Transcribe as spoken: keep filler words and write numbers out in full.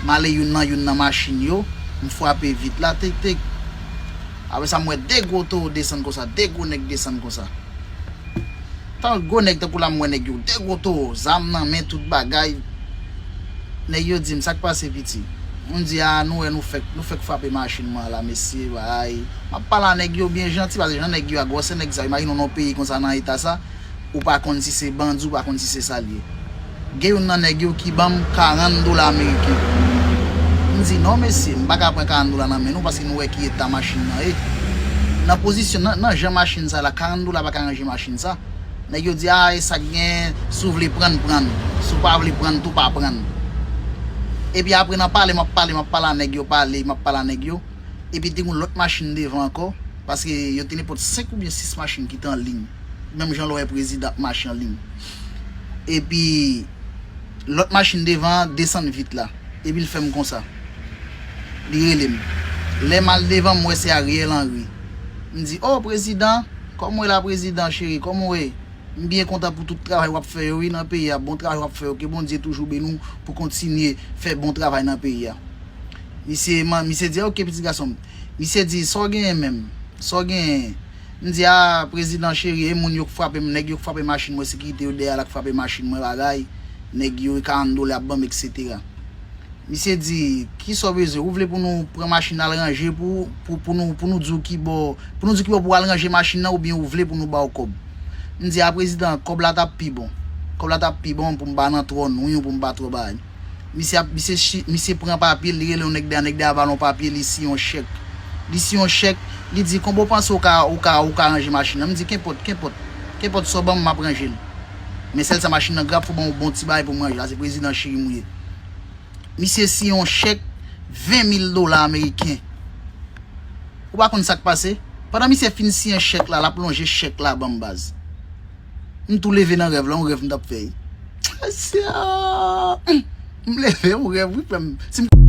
M ale youn nan youn nan machin yo, m frape vit la, tik tik. Apre sa, m wè de gwo towo desann konsa, de gwo nèg desann konsa. Tan gwo nèg tankou la, m wè nèg yo, de gwo towo, zam nan men, tout bagay. Nèg yo di m, "Sa k pase, piti?" M di, "A, nou wè, nou fèk, nou fèk frape machin mwen la, mesye, bay." M ap pale a nèg yo byen janti, paske jan nèg yo a, gwosè nèg sa, imajine w nan yon peyi konsa, nan eta sa, ou pa konn si se bandi, ou pa konn si se sa l ye. Gen youn nan nèg yo ki ban m karant dola ameriken. M di, "Non, mesye, m pa ka pran karant dola nan men nou, paske nou wè ki eta machin nan ye." Nan pozisyon, nan, nan jan machin sa la, karant dola pa ka ranje machin sa. Nèg yo di, "A, e sa k gen, si w vle prann, prann. Si w pa vle prann tou, pa prann." Epi apre nan pale, m ap pale, m ap pale a nèg yo, pale, m ap pale a nèg yo. Epi te gen yon lòt machin devan ankò, paske yo te nenpòt senk oubyen sis machin ki te an liy. Menm jan lè w wè prezidan ap mache an liy. Epi lòt machin devan an desann vit la. Epi l fè m konsa. Li rele m. Lè m al devan, m wè se Ariel Henry. M di, "O, prezidan, kòman w ye la, prezidan cheri? Kòman w ye?" M byen kontan pou tout travay w ap fè yo, wi, nan peyi a. Bon travay w ap fè yo. Ke Bondye toujou beni w pou kontinye fè bon travay nan peyi a. Misye, man, misye di, "Ok, piti gason m." Misye di, "Sa w genyen menm? Sa w genyen?" M di, "A, prezidan cheri, e moun yo k frape m, nèg yo k frape machin mwen, sekirite yo dèyè la k frape machin mwen, bagay. Nèg yo, e karant dola y ap ban m, etsetera." Misye di, "Kisa w bezwen? Ou vle pou nou pran machin al ranje pou, pou, pou nou, pou nou di w ki bò, pou nou di w ki bò pou w al ranje machin nan, oubyen ou vle pou nou ba w kòb?" M di, "A, prezidan, kòb la t ap pi bon. Kòb la t ap pi bon pou m pa nan twò nwi, pou m pa twò bagay." Misye ap, misye chi-, misye pran papye, li rele yon nèg dèyè, nèg dèyè ba l yon papye, li siyen yon chèk. Li siyen yon chèk, li di, "Konbyen w panse w ka, w ka, w ka ranje machin nan?" M di, "Kenpòt, kenpòt. Kenpòt sa w ban m, m ap ranje l. Men sèl sa machin nan grav, fò w ban m yon bon ti bagay pou m ranje l. A se prezidan cheri m ou ye." Misye siyen yon chèk ven mil dola ameriken. Ou pa konn sa k pase? Pandan misye fin siyen chèk la, l ap lonje chèk la ban m, baz. M tou leve nan rèv la, yon rèv m t ap fè. Mesye, m leve, yon rèv, wi, frè m. Si m